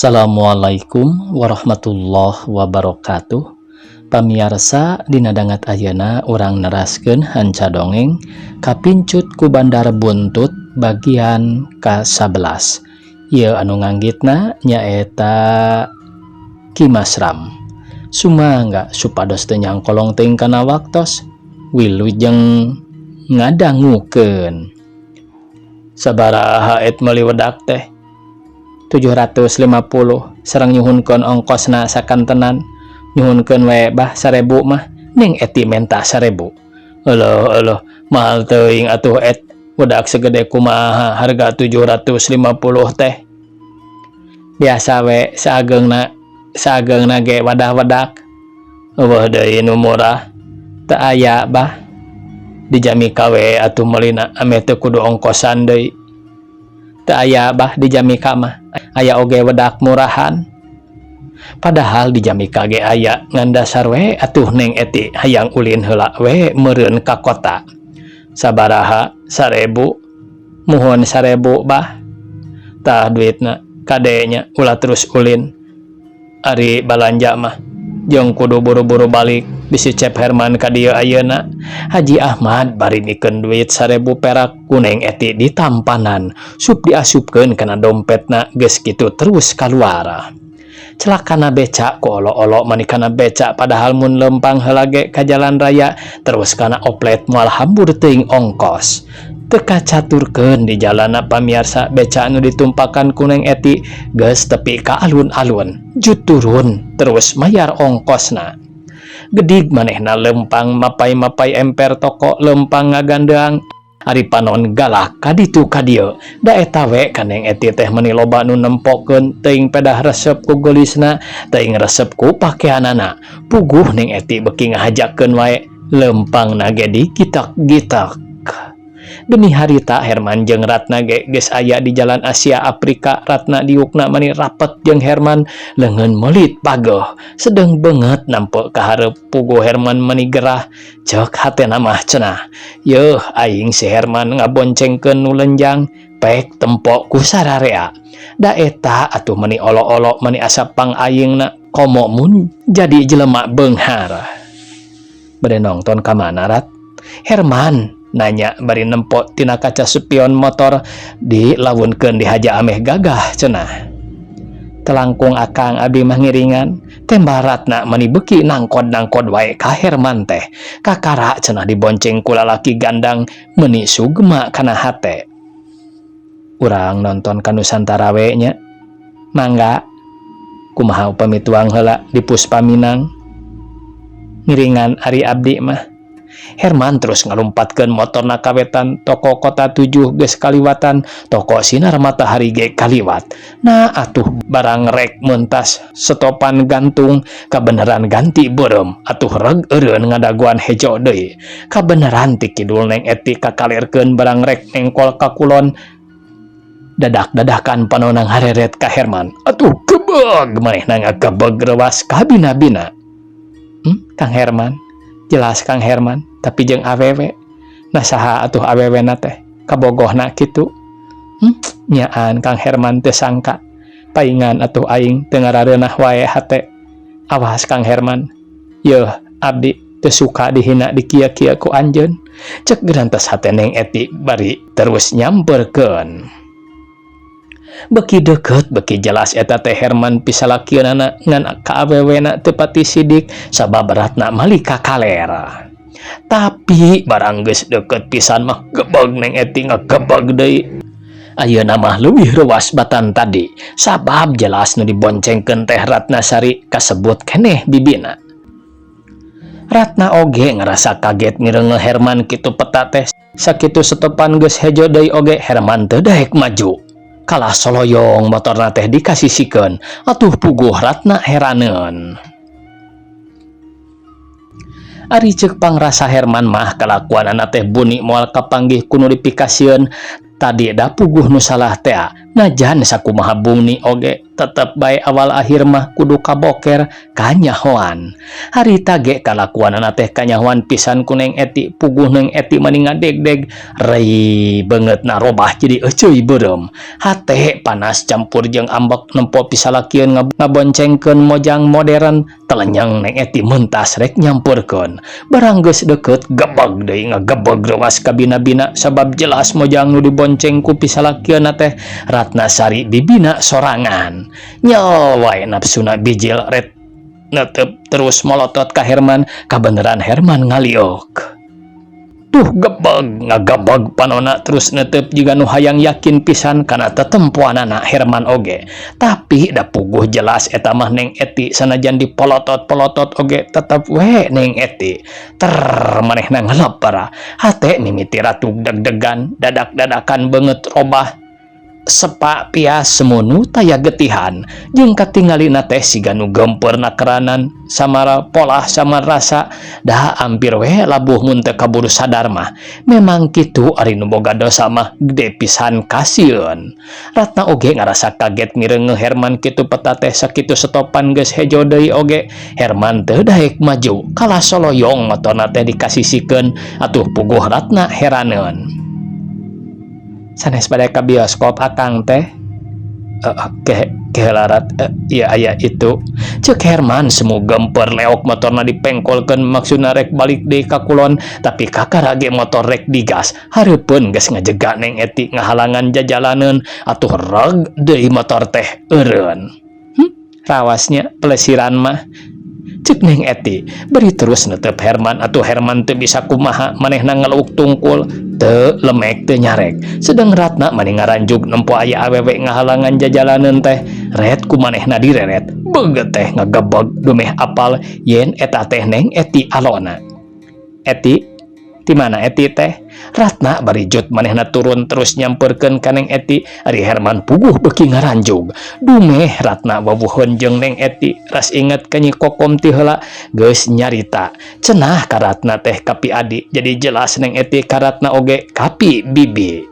Assalamualaikum warahmatullahi wabarakatuh. Pamiarsa, dina danget ayeuna urang neraskeun hanca dongeng Kapincut ku Bandar Buntut bagian ka-11. Ieu anu nganggitna nyaeta Ki Masram. Sumangga supados teu nyangkolong teuing kana waktos. Wilujeng ngadangukeun. Sabaraha, Et, meuli wedak teh? 750 sareng nyuhunkeun ongkosna sakantenan. Nyuhunkeun we, Bah, 1000 mah. Ning Eti menta 1000. Euleuh euleuh, mahal teuing atuh, Et. Wedak segede kumaha harga 750 teh? Biasa we, saagengna saagengna ge wadah wedak. Euweuh deui nu murah? Teu aya, Bah. Di Jamika we atuh meulina, ameh teu kudu ongkosan deui. Teu aya, Bah, di Jamika mah. Aya oge wedak murahan. Padahal di Jamika ge aya, ngan dasar we atuh Neng Eti hayang ulin heula we meureun ka kota. Sabaraha? 1000. Muhun, 1000, Bah. Tah duitna, kade nya, ulah terus ulin. Ari balanja mah jeung kudu buru-buru balik, bisi Cep Herman ka dieu ayeuna. Haji Ahmad bari mikeun duit 1000 perak ku Neng Eti ditampanan, sup diasupkeun kana dompetna, geus kitu terus kaluar. Celakana beca ku olo-olo mani kana beca, padahal mun lempang heula ge ka jalan raya terus kana oplet moal hambur teuing ongkos. Teu kacaturkeun di jalanna, pamiarsa, beca anu ditumpakan ku Neng Eti geus tepi ka alun-alun. Jut turun terus mayar ongkosna. Gedig manehna lempang mapay-mapay emper toko, lempang ngagandeang. Ari panon galak kaditu kadieu. Da eta we ka Neng Eti teh meuni loba nu nempokeun, teuing pedah resep ku geulisna, teuing resep ku pakeanana. Puguh Neng Eti beuki ngahajakeun wae, lempangna ge digitak-gitak. Demi harita Herman jeung Ratna ge geus aya di Jalan Asia Afrika. Ratna diukna mani rapet jeung Herman, leungeun melit pageuh. Sedeng beungeut nampe ka hareup, puguh Herman mani gerah. Ceuk hatena mah cenah, "Yeuh, aing si Herman ngaboncengkeun nu lenjang, pek tempo ku sararea." Da eta atuh mani olo-olo, mani asa pang aingna komo mun jadi jelema beunghar. "Bade nongton ka mana, Rat?" Herman nanya bari nempo tina kaca spion motor dilawunkeun dihaja ameh gagah cenah. "Telangkung, Akang, abdi mah ngiringan." Tembal Ratna mani beuki nangkod-nangkod wae ka Herman teh. Kakara cenah dibonceng ku lalaki gandang, meuni sugema kana hate. "Urang nonton ka Nusantara we nya." "Mangga." "Kumaha upami tuang heula di Puspa Minang?" "Ngiringan ari abdi mah." Herman terus ngalumpatkeun motorna ka wetan. Toko Kota 7 geus kaliwatan, toko Sinar Matahari ge kaliwat. Nah atuh, barang rek mentas setopan gantung, kabeneran ganti beureum. Atuh reg eureun ngadagoan hejo deui. Kabeneran ti kidul Neng Eti kakalirkeun barang rek nengkol ka kulon, dadak-dadakan panonang hareret ka Herman. Atuh gebeg manehna, ngagebeg reuwas kabina-bina. Kang Herman?" "Jelas Kang Herman, tapi jeung awewe." "Nah, saha atuh awewena teh kabogohna kitu?" Nyaan Kang Herman teu sangka. Paingan atuh aing teu ngarareunah wae hate. Awas, Kang Herman. Yeuh, abdi teu suka dihina, dikieu-kieu ku anjeun." Cek gerantes hate Neng Eti bari terus nyamperkeun. Beki deket beki jelas eta teh Herman pisalakieunana, ngan ka awewena teu pati sidik sabab Ratna mali ka kaler. Tapi barang geus deket pisan mah gebeg Neng Eti, ngagebeg deui. Ayeuna mah leuwih reuwas batan tadi sabab jelas nu diboncengkeun teh Ratna Sari, kasebut keneh bibina. Ratna oge ngerasa kaget mireungeun Herman kitu peta teh. Sakitu setopan geus hejo deui oge Herman teu daek maju. Kalah soloyong motorna teh dikasisikeun. Atuh puguh Ratna heraneun. Ari ceuk pangrasa Herman mah kalakuanana teh buni moal kapanggih ku nu dipikasieun tadi, da puguh nu salah tea. Najan sakumaha buni oge Tetep bae awal akhir mah kudu kaboker kanyahoan. Harita ge kalakuanana teh kanyahoan pisan ku Neng Eti. Puguh Neng Eti mani ngadegdeg, rei beungeutna robah jadi euceuy beureum. Hate panas campur jeung ambek nempo pisalakieun ngaboncengkeun mojang modern. Telenyeng Neng Eti mentas rek nyamperkeun. Barang geus deukeut, gebeg deui ngagebeg reuas kabina-bina, sabab jelas mojang nu dibonceng ku pisalakieun teh Ratna Sari, bibina sorangan. Nyel wae nafsuna bijil, ret netep terus molotot ka Herman. Kabeneran Herman ngaliuk. Tuh, gebeg ngagebeg panona terus netep jiga nu hayang yakin pisan kana tetempoanana Herman oge. Tapi da puguh jelas eta mah Neng Eti, sanajan dipolotot-polotot oge tetep we Neng Eti. Ter manehna ngelep para hate mimiti ratug deg-degan, dadak-dadakan beungeut robah sepa pias semu nu taya getihan, jeung katingalina teh siga nu gempeur nakeranan samara polah sama rasa. Dah hampir we labuh mun teu kaburu sadar mah. Memang kitu, ari nu boga dosa mah gede pisan kasieun. Ratna oge ngarasa kaget mireungeuh Herman kitu peta teh. Sakitu setopan geus hejo deui oge Herman teu daek maju, kalah soloyong motorna teh dikasisikeun. Atuh puguh Ratna heraneun. "Sanes bade ka bioskop akang teh?" Ke kehelarat iya aya itu," cek Herman semu gemper. Leok motorna dipengkolkeun, maksudna rek balik deui ka kulon, tapi kakara ge motor rek digas, hareupeun geus ngajega Neng Eti ngahalangan jajalaneun. Atuh reg deui motor teh eureun. Rawasnya pelesiran mah," cek Neng Eti beri terus netep Herman. Atuh Herman teu bisa kumaha, manehna ngeluuk tungkul, teu lemek teu nyarek. Sedang Ratna mani ngaranjug nempo aya awewe ngahalangan jajalaneun teh, ret ku manehna direret. Beget teh ngagebeg dumeh apal yen eta teh Neng Eti alona. "Eti di mana Eti teh?" Ratna barijut manehna turun terus nyamperkeun ka Neng Eti. Ari Herman puguh beuki ngaranjug. Dumeh Ratna wawuheun jeung Neng Eti, ras inget ka Nyi Kokom ti heula geus nyarita cenah ka Ratna teh kapi adi. Jadi jelas Neng Eti ka Ratna oge kapi bibi.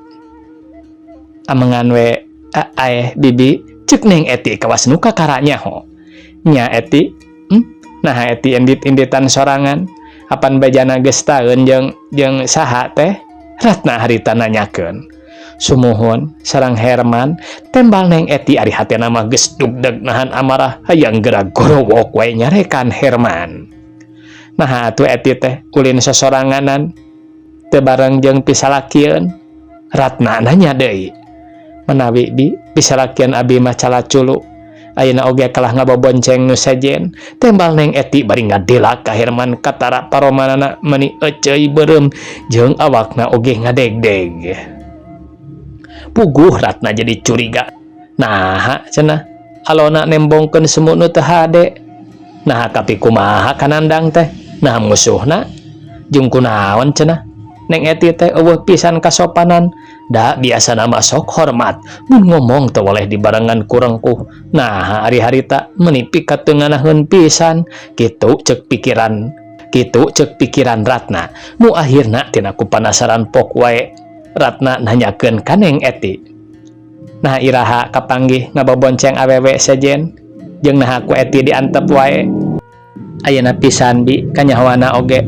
"Amengan we aeh bibi," cek Neng Eti kawas nu kakara nyaho. "Nya Eti, Nah, Eti indit-inditan sorangan, apan bejana geus taeun jeung jeung saha teh?" Ratna harita nanyakeun. "Sumuhun, sareng Herman," tembal Neng Eti. Ari hatena mah geus dugdeg nahan amarah, hayang geura gorowok wae nyarekan Herman. "Nah, atuh Eti teh ulin sosoranganan, teu bareng jeung pisalakieun?" Ratna nanya deui. "Menawi bi, pisalakieun abi mah calaculu. Ayeuna oge kalah ngabobonceng nu sejen," tembal Neng Eti bari ngadelak ka Herman. Katara paromanana meni eceuy beureum jeung awakna oge ngadegdeg. Puguh Ratna jadi curiga. "Naha cenah alona nembongkeun semu nu teu hade? Nah, tapi kumaha kanandang teh? Nah, musuhna jeung kunaon cenah? Neng Eti teh euweuh pisan kasopanan. Da biasana mah sok hormat, mun ngomong teu boleh dibarengan ku rengkuh. Nah, ari harita meni pika teu nganaheun pisan." Kitu cek pikiran, kitu cek pikiran Ratna. Nu akhirna tina ku panasaran pok wae Ratna nanyakeun ka Neng Eti, "Nah, iraha kapanggih ngabobonceng awewe sejen, jeung naha ku Eti diantep wae?" "Ayeuna pisan bi kanyahoana oge,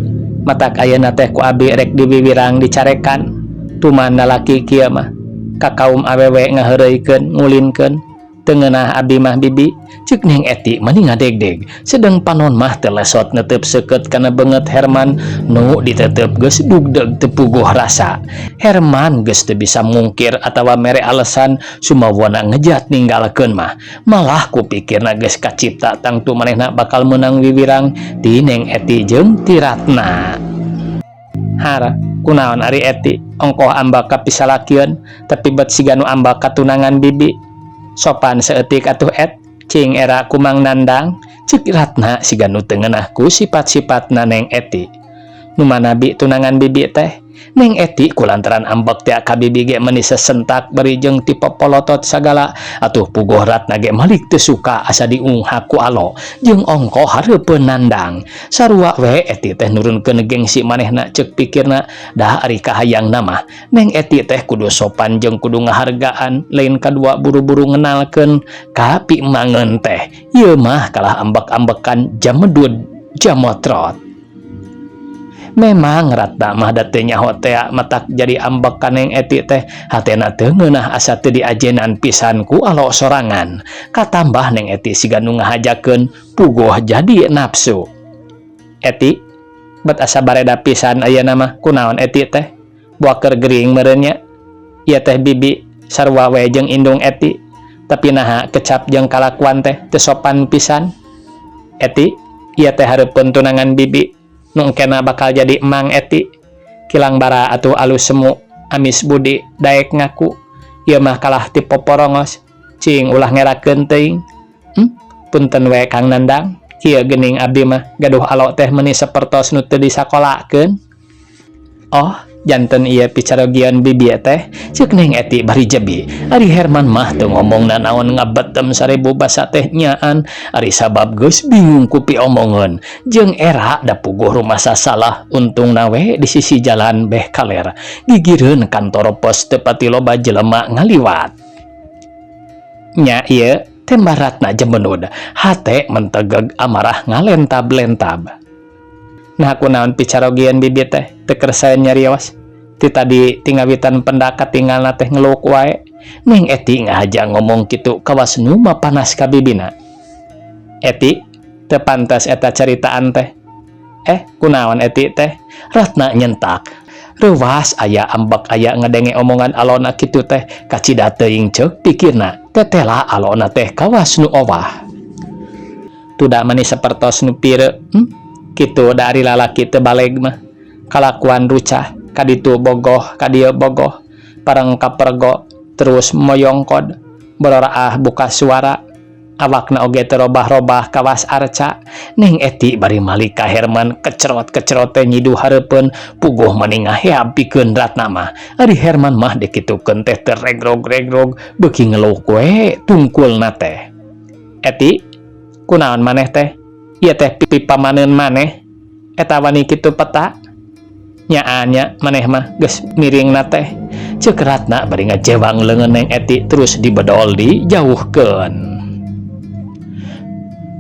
matak ayeuna teh ku abi rek diwiwirang, dicarekan. Tuman lalaki kieu mah ka kaum awewe ngaheureuykeun, ngulinkeun. Teu ngeunah abi mah, bibi," cek Neng Eti mani ngadegdeg. Sedeng panon mah teu lesot netep seukeut kana beungeut Herman nu ditetep geus dugdeg teu puguh rasa. Herman geus teu bisa mungkir atawa mere alasan sumawona ngejat ninggalkeun mah. Malah ku pikirna geus kacipta, tangtu manehna bakal meunang wiwirang ti Neng Eti jeung ti Ratna. "Hara, kunaon ari Eti ongkoh ambak ka pisalakieun, tapi bet siga nu ambak ka tunangan bibi? Sopan saeutik atuh, Et. Cing era ku Mang Nandang," cek Ratna siga nu teu ngeunah ku sifat-sifatna Neng Eti. "Nu mana bi tunangan bibi teh?" Neng Eti kulantaran ambek teh ka bibi ge meuni sesentak bari jeung tipe polotot sagala atuh puguh Ratna ge malik teu suka asa diunghak ku Alo jeung ongkoh hareupeun Nandang. Sarua we Eti teh nurunkeun gengsi manehna, ceuk pikirna dah ari kahayangna mah Neng Eti teh kudu sopan jeung kudu ngahargaan, lain kadua buru-buru ngenalkeun ka pimangeun teh. Ieu mah kalah ambek-ambekan jamedud jamotrot. Memang Ratna mah da teu nyaho tea matak jadi ambek ka Neng Eti teh, hatena teu ngeunah asa teu diajenan pisan ku Alo sorangan. Katambah Neng Eti siga nu ngahajakeun, puguh jadi nafsu. Eti, bet asa bareda pisan ayeuna mah, kunaon Eti teh? Boa keur gering meureun nya? Ieu teh bibi sarua we jeung indung Eti, tapi naha kecap jeung kalakuan teh teu sopan pisan. Eti, ieu teh hareupeun tunangan bibi nu engkena bakal jadi emang Eti. Kilang bara atuh alus semu amis budi daek ngaku, ieu mah kalah ti poporongos, cing ulah ngerakeun teuing. Punten we, Kang Nandang, kieu geuning abdi mah gaduh Alo teh meuni sapertos nu teu disakolakeun. Oh, janten ieu picarogieun bibi teh, ceuk Neng Eti bari jebi. Ari Herman mah teu ngomong nanaon, ngabetem 1000 basa teh nyaan ari sabab geus bingung ku piomongeun jeung era da puguh rumasa salah. Untungna we di sisi jalan beh kaler gigireun kantor pos, teu pati loba jelema ngaliwat. Nya ieu, tembah Ratna jemenud, hate mentegeg amarah ngalentab-lentab. Nah, kunaon picarogieun bibi teh teu kersa nyarios? Ti tadi tingawitan pendak katinggalna teh ngeluk wae. Neng Eti ngahaja ngomong kitu kawas nu mapanas ka bibina. Eti, teu pantes eta caritaan teh. Eh, kunaon Eti teh? Ratna nyentak. Reuwas aya ambek aya ngadenge omongan Alona kitu teh, kacida teuing ceuk pikirna tetela Alona teh kawas nu owah. Tuda mani sapertos nu pire, Kitu da ari lalaki teu baleg mah. Kalakuan rucah, kaditu bogoh, kadieu bogoh, pareng kapergo, terus moyongkod, bororaah buka suara, awakna oge teu robah-robah kawas arca. Neng Eti bari malik ka Herman kecerot-kecerot teh nyiduh hareupeun, puguh mani ngaheab pikeun Ratna mah. Ari Herman mah dikitukeun teh teu regrog-regrog, beuki ngeluh we tungkulna teh. Eti, kunaon maneh teh? Ieu teh pipamaneun maneh eta wani kitu peta? Nyaan nya maneh mah geus miringna teh, ceuk Ratna bari ngajewang leungeun Neng Eti terus dibedol dijauhkeun.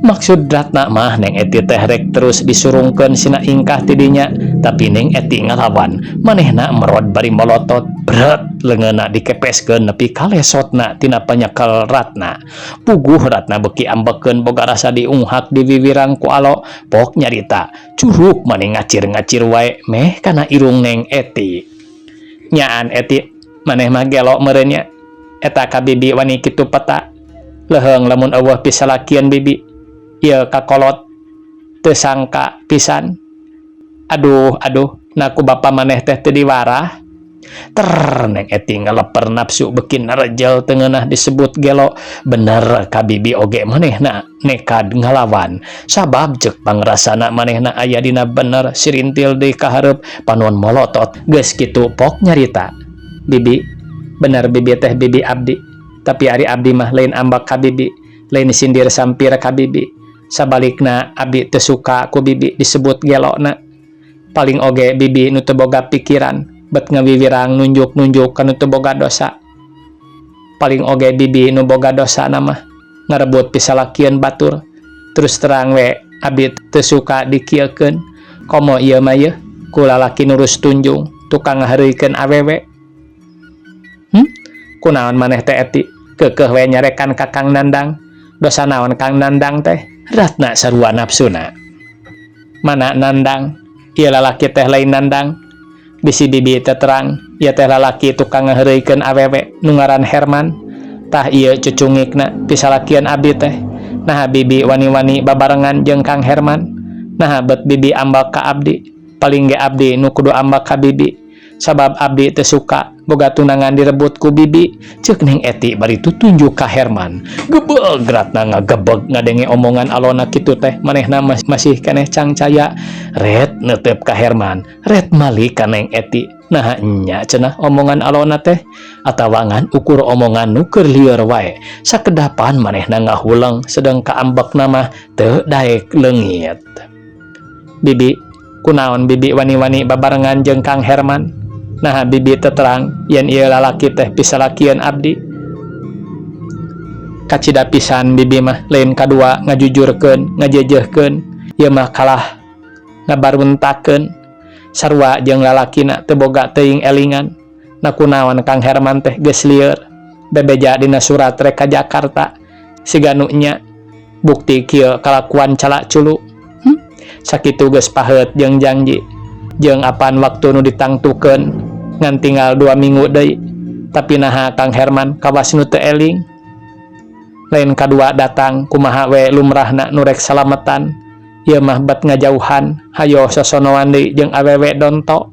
Maksud Ratna mah Neng Eti teh rek terus disurungkeun sina ingkah tidinya, tapi Neng Eti ngalawan. Manehna merod bari molotot, bret leungeunna dikepeskeun nepi kalesotna tina panyekel Ratna. Puguh Ratna beuki ambekeun, boga rasa diunghak di wiwirang ku Alo. Pok nyarita, curuk mani ngacir-ngacir wae meh kana irung Neng Eti. Nyaan Eti, maneh mah gelo meureun nya? Eta ka bibi wani kitu peta? Leuheung lamun euweuh pisalakian bibi. Ieu kakolot teu sangka pisan. Aduh, aduh, na ku bapa maneh teh teu diwarah? Ter Neng Eti ngaleper nafsu beuki narejel, teu ngeunah disebut gelo. Bener ka bibi oge manehna nekad ngalawan. Sabab ceuk pangrasana manehna aya dina bener. Sirintil deui ka hareup, panon molotot. Geus kitu pok nyarita. Bibi, bener bibi teh bibi abdi. Tapi ari abdi mah lain ambek ka bibi, lain sindir sampir ka bibi. Sabalikna abdi teu suka ku bibi disebut gelona. Paling oge bibi nu teu boga pikiran, bet ngawiwirang nunjuk-nunjuk ka nu teu boga dosa. Paling oge bibi nu boga dosa mah ngarebut pisalakieun batur. Terus terang we abdi teu suka dikieukeun. Komo ieu mah yeuh ku lalaki nurus tunjung, tukang ngahareuikeun awewe. Kunaon maneh teh, Eti? Keukeuh we nyarekan ka Kang Nandang. Dosa naon Kang Nandang teh? Ratna sarua nafsuna. Mana Nandang? Ieu lalaki teh lain Nandang. Bisi bibi teu terang, ieu teh lalaki tukang ngahareuikeun awewe nu ngaran Herman. Tah ieu cucungikna pisalakieun abdi teh. Naha bibi wani-wani babarengan jeung Kang Herman? Naha bet bibi ambek ka abdi? Paling ge abdi nu kudu ambek ka bibi. Sabab abdi teu suka boga tunangan direbut ku bibi, ceuk Neng Eti bari tutunjuk ka Herman. Gebeg Ratna ngagebeg ngadenge omongan alona kitu teh, manehna masih keneh cangcaya. Ret neuteup ka Herman, ret malik ka Neng Eti. Naha nya cenah omongan alona teh atawa ngan ukur omongan nu keur lieur wae. Sakedapan manehna ngahuleng sedeng kaambekna mah teu daek leungit. Bibi, kunaon bibi wani-wani babarengan jeung Kang Herman? Naha bibi teu terang yen ieu lalaki teh pisalakieun abdi? Kacida pisan bibi mah lain kadua ngajujurkeun, ngajejehkeun, ieu mah kalah ngabaruntakeun. Sarua jeung lalakina teu boga teuing elingan. Na kunaon Kang Herman teh geus lieur bebeja dina surat rek ka Jakarta siga nu nya bukti kieu kalakuan calak culu. Sakitu geus paheut jeung janji jeung apan waktu nu ditangtukeun ngan tinggal 2 minggu deui, tapi naha Kang Herman kawas nu teu eling? Lain kadua datang kumaha we lumrahna nu rek salametan, ieu mah bet ngajauhan hayo sosonoan deui jeung awewe donto.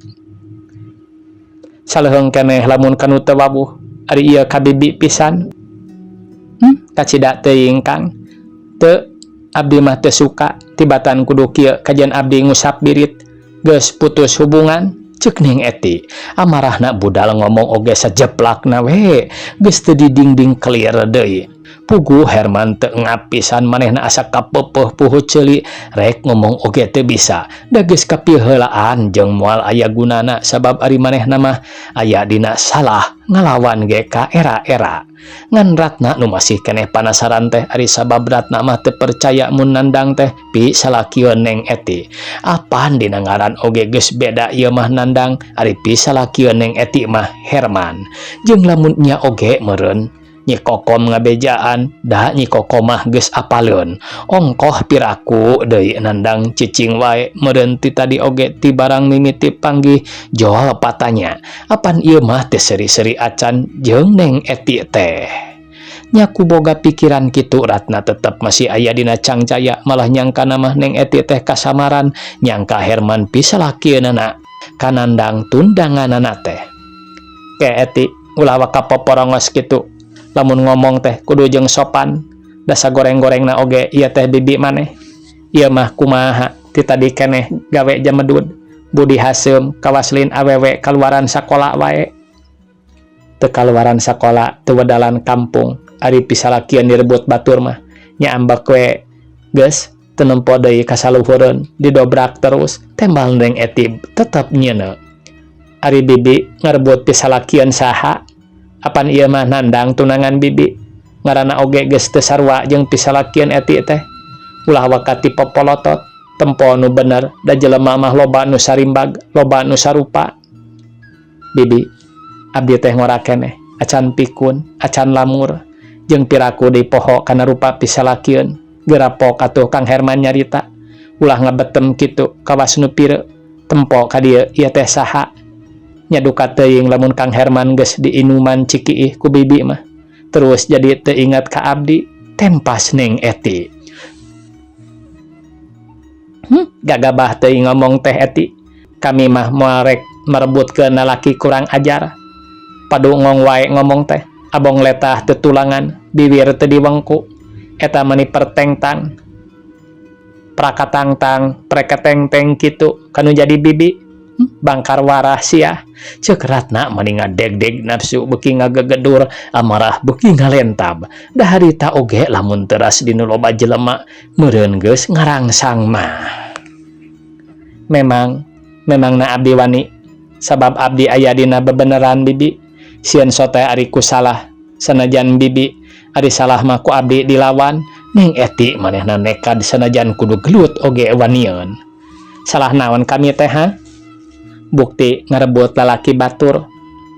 Saleuheung keneh lamun kanu teu wawuh, ari ieu ka bibi pisan. Kacida teuing Kang. Teu, abdi mah teu suka tibatan kudu kieu kajian abdi ngusap birit. Geus putus hubungan, ceuk Neng Eti. Amarahna budal ngomong oge sajeplakna we, geus teu didingding clear deui. Puguh Herman teu ngapisan, manehna asa kapeupeuh puhu ceuli, rek ngomong oge teu bisa. Da geus kapiheulaan jeung moal aya gunana sabab ari manehna mah aya dina salah ngalawan ge ka era-era. Ngan Ratna nu masih keneh panasaran teh ari sabab Ratna mah teu percaya mun Nandang teh pi salakieun Neng Eti. Apan dina ngaran oge geus beda ieu mah Nandang, ari pi salakieun Neng Eti mah Herman. Jeung lamun nya oge meureun Nyi Kokom ngabejaan, da Nyi Kokom mah geus apaleun. Ongkoh piraku deui Nandang cicing wae meureun ti tadi oge ti barang mimiti panggih jol patanya. Apan ieu mah teu seuri-seuri acan jeung Neng Eti teh. Nya ku boga pikiran kitu Ratna tetep masih aya dina cangcaya, malah nyangkana mah Neng Eti teh kasamaran, nyangka Herman pisalakieunana ka Nandang tundanganana teh. Ke Eti ulah waka poporongos kitu. Lamun ngomong teh kudu jeung sopan, dasa goreng-gorengna oge ieu teh bibi maneh. Ieu mah kumaha ti tadi keneh gawe jamedud, budi haseum kawas lain awewe kaluaran sakola wae. Teu kaluaran sakola teu wedalan kampung, ari pisalakieun direbut batur mah nya ambek we geus teu nempo deui kasaluhureun, didobrak terus tembal Neng Eti tetep nyeuneu. Ari bibi ngarebut pisalakieun saha? Apan ieu mah Nandang tunangan bibi, ngaranna oge geus teu sarua jeung pisalakieun Eti teh. Ulah wakati popolotot, tempo nu bener, da jelema mah loba nu sarimbag, loba nu sarupa. Bibi, abdi teh ngora keneh, acan pikun, acan lamur, jeung piraku deui poho kana rupa pisalakieun. Gerapok atuh Kang Herman nyarita, ulah ngabetem kitu kawas nu pireu, tempo ka dieu ieu teh saha. Nya duka teuing lamun Kang Herman geus diinuman cikiih ku bibi mah. Terus jadi teu ingat ka abdi, tempas Neng Eti. Gagabah teuing ngomong teh Eti. Kami mah moal rek merebutkeun lalaki kurang ajar. Padu ngong wae ngomong teh, abong letah teu tulangan, bibir teu diwengku. Eta mani pertengtang. Prakatangtang, preketengteng kitu kanu jadi bibi. Bangkar warah sia. Ceuk Ratna mani ngadegdeg nafsu beuki ngagegedur, amarah beuki ngalentab. Da harita oge lamun teras dinu loba jelema meureun geus ngarangsang mah. Memang, memang na abdi wani sabab abdi aya dina bebeneran bibi. Sieun sote ari ku salah, sanajan bibi ari salah mah ku abdi dilawan. Neng Eti manehna nekad sanajan kudu gelut oge wanian. Salah naon kami teh ha? Bukti ngarebut lalaki batur.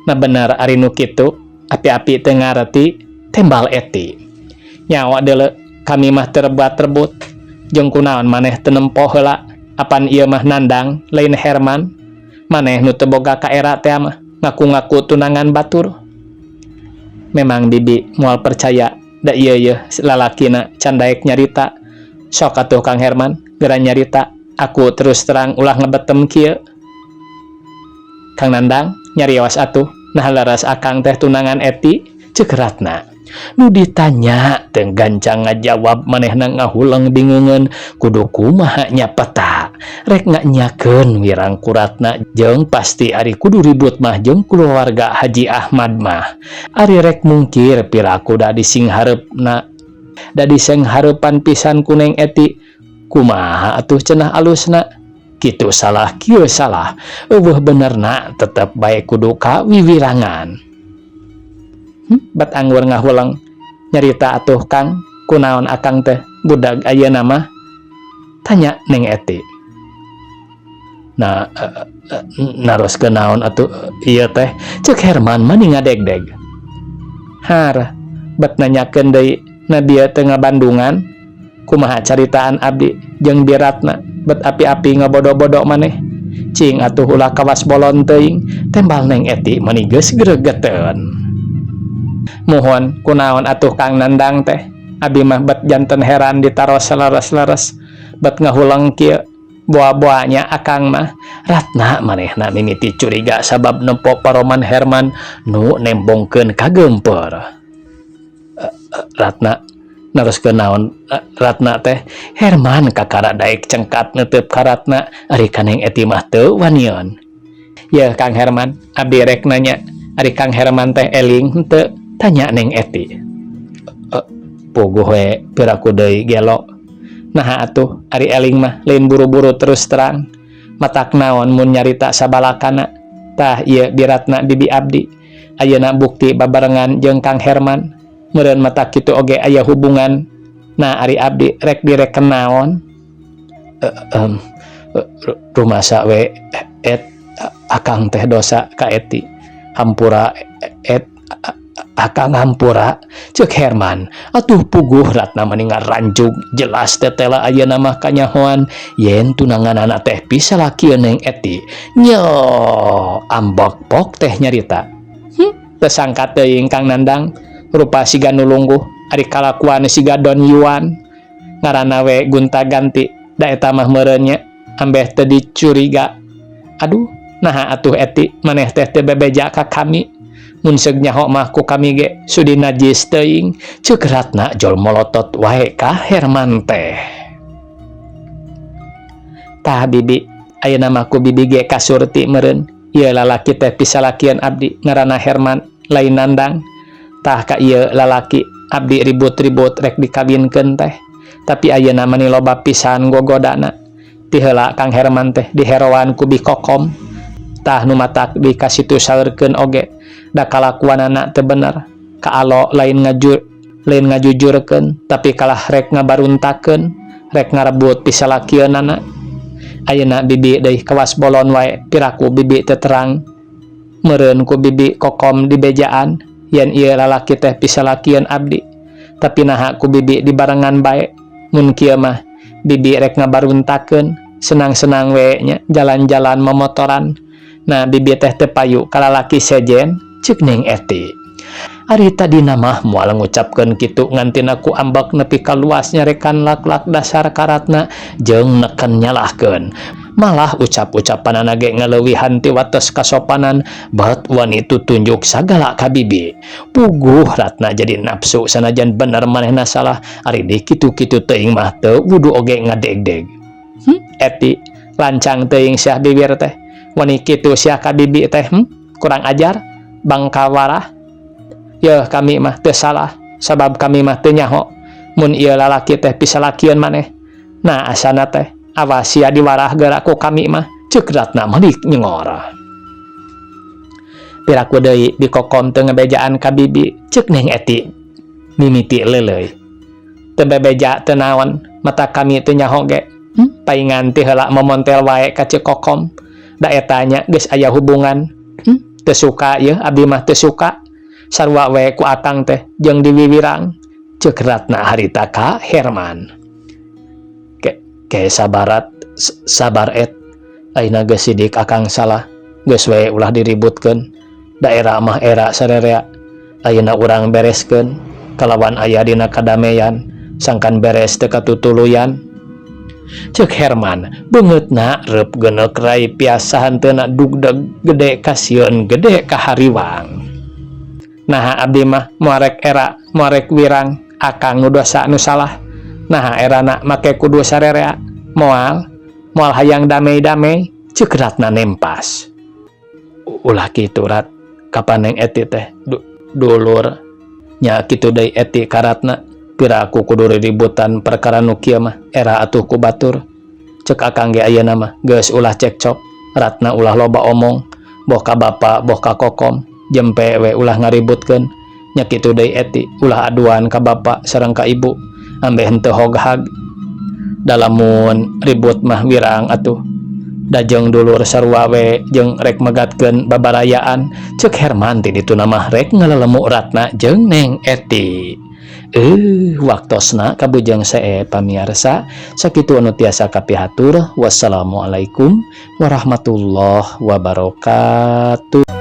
Nah bener ari nu kitu, api-api teu ngareti, tembal Eti. Nyawa deuleu, kami mah teu rebat-rebut. Jeung kunaon maneh teu nempo heula, apan ieu mah Nandang lain Herman. Maneh nu teu boga kaera teh mah ngaku-ngaku tunangan batur. Memang bibi moal percaya da ieu yeuh lalakina can daek nyarita. Sok atuh Kang Herman geura nyarita, aku terus terang ulah ngebetem kieu. Kang Nandang, Nyarios atuh, naha leres akang teh tunangan Eti? Ceuk Ratna. Nu ditanya teu gancang ngajawab, manehna ngahuleng bingungeun kudu kumaha nyapeta. Rek nganyakeun wirang ku Ratna jeung pasti ari kudu ribut mah jeung kulawarga Haji Ahmad mah. Ari rek mungkir piraku da disinghareupna da disenghareupan pisan ku Neng Eti. Kumaha atuh cenah alusna? Kitu salah kieu salah, euweuh benerna, tetep bae kudu ka wiwirangan. Bet anggur ngahuleng. Nyarita atuh, Kang, kunaon akang teh budag ayeuna mah? Tanya Neng Eti. Nah, naroskeun naon atuh ieu teh? Ceuk Herman mani ngadegdeg. Har, bet nanyakeun deui na bieu teu ngabandungan. Kumaha caritaan abdi jeung Bi Ratna, bet api-api ngabodo-bodo maneh? Cing atuh, ulah kawas bolon teuing, tembal Neng Eti mani geus gregeteun. Muhun, kunaon atuh Kang Nandang teh? Abi mah bet janten heran ditaros leres-leres, bet ngahuleng kieu. Boa-boanya akang mah. Ratna manehna mimiti curiga sabab nempo paroman Herman nu nembongkeun kageumpeur. Ratna naroskeun naon Ratna teh? Herman kakara daek cengkat neuteup ka Ratna, ari ka Neng Eti mah teu wanian. Yeuh, Kang Herman, abdi rek nanya, ari Kang Herman teh eling henteu? Tanya Neng Eti. Puguh we, piraku deui gelo. Naha atuh ari eling mah lain buru-buru terus terang? Matak naon mun nyarita sabalakana? Tah, ieu Bi Ratna, bibi abdi. Ayeuna bukti babarengan jeung Kang Herman. Meureun matak kitu oge aya hubungan. Nah, ari abdi rek direken naon? Rumasa we et, akang teh dosa ka Eti. Hampura et, akang hampura, ceuk Herman. Atuh puguh Ratna mani ngaranjug, jelas tetela ayeuna mah kanyahoan yen tunanganana teh pisalakieun Neng Eti. Nyo ambek pok teh nyarita. Teu sangka teuing Kang Nandang rupa siga nu lungguh, ari kalakuan siga Don Yuan. Ngaranna we gunta ganti, da eta mah meureun nya ambeh teu dicuriga. Aduh, naha atuh Eti, maneh teh teu bebeja ka kami? Mun seug nyaho mah ku kami ge sudi najis teuing, ceuk Ratna jol molotot wae ka Herman teh. Tah bibi, ayeuna mah ku bibi ge kasurti meureun ieu lalaki teh pisalakieun abdi, ngaranna Herman, lain Nandang. Tah, ka ieu lalaki abdi ribut-ribut rek dikawinkeun teh, tapi ayeuna mani loba pisan gogodana. Ti heula Kang Herman teh diheroan ku Bi Kokom. Tah, nu matak dikasitu saeurkeun oge da kalakuanana teu bener kaalo, lain ngajujurkeun, tapi kalah rek ngabaruntakeun, rek ngarebut pisalakieunana. Ayeuna bibi deui kawas bolon wae, piraku bibi teu terang. Meureun ku bibi Kokom dibejaan yen ieu lalaki teh pisalakieun abdi, tapi naha ku bibi dibarengan bae? Mun kieu mah bibi rek ngabaruntakeun, senang-senang we nya jalan-jalan momotoran. Nah, bibi teh teu payu ka lalaki sejen, ceuk Neng Eti. Ari tadina mah moal ngucapkeun kitu, ngantina ku ambek nepi ka luas nyarekan lak-lak dasar ka Ratna jeung neken nyalahkeun. Malah ucap-ucapanana ge ngaleuwihan ti wates kasopanan, bet wani tunjuk sagala ka bibi. Puguh Ratna jadi nafsu, sanajan bener manehna salah, ari di kitu-kitu teuing mah teu wudu oge ngadegdeg. Eti, lancang teuing sia bibir teh, wani kitu sia ka bibi teh? Kurang ajar, bangkawarah. Yeuh, kami mah teu salah sabab kami mah teu nyaho mun ieu lalaki teh pisalakieun maneh. Nah, asana teh awas sia diwarah geura ku kami mah, ceuk Ratna mani nyengor. Piraku deui Bi Kokom teu ngebejaan ka bibi? Ceuk Neng Eti mimiti leuleuy. Teu bebeja teu naon, mata kami teu nyaho ge. Paingan ti heula momontel wae ka Ceu Kokom, da eta nya geus aya hubungan. Teu suka yeuh, abdi mah teu suka, sarua we ku akang teh jeung diwiwirang, ceuk Ratna harita ka Herman. Ke sabarat, sabar et, ayeuna geus sidik akang salah, geus we ulah diributkeun. Da era mah era sarerea. Ayeuna urang bereskeun kalawan aya dina kadamaian, sangkan beres teu katutuluyan. Cek Herman, beungeutna reup geuneuk rai piasa henteuna dugdeg gede kasieun gede kahariwang. Naha abdi mah moal rek era moal rek wirang, akang nu dosa nu salah. Naha erana make kudu sarerea, moal moal hayang damai-damai, cek Ratna nempas. Ulah kitu, Rat, kapan Neng Eti teh dulur nya kitu deui Eti ka Ratna, piraku kudu riributan perkara nu kieu mah, era atuh ku batur. Cek akang ge ayeuna mah geus ulah cekcok, Ratna ulah loba omong, boh ka bapa boh ka kokom, jempe we ulah ngaributkeun. Nya kitu deui Eti, ulah aduan ka bapa sareng ka ibu, ambeh henteu hoghag. Da lamun ribut mah wirang atuh. Da jeung dulur sarua we jeung rek megatkeun babarayaan, cek Herman ti dituna mah rek ngalelemu Ratna jeung Neng Eti. Waktosna kabujeng sae pamiarsa, sakitu anu tiasa kapihatur. Wassalamualaikum warahmatullahi wabarakatuh.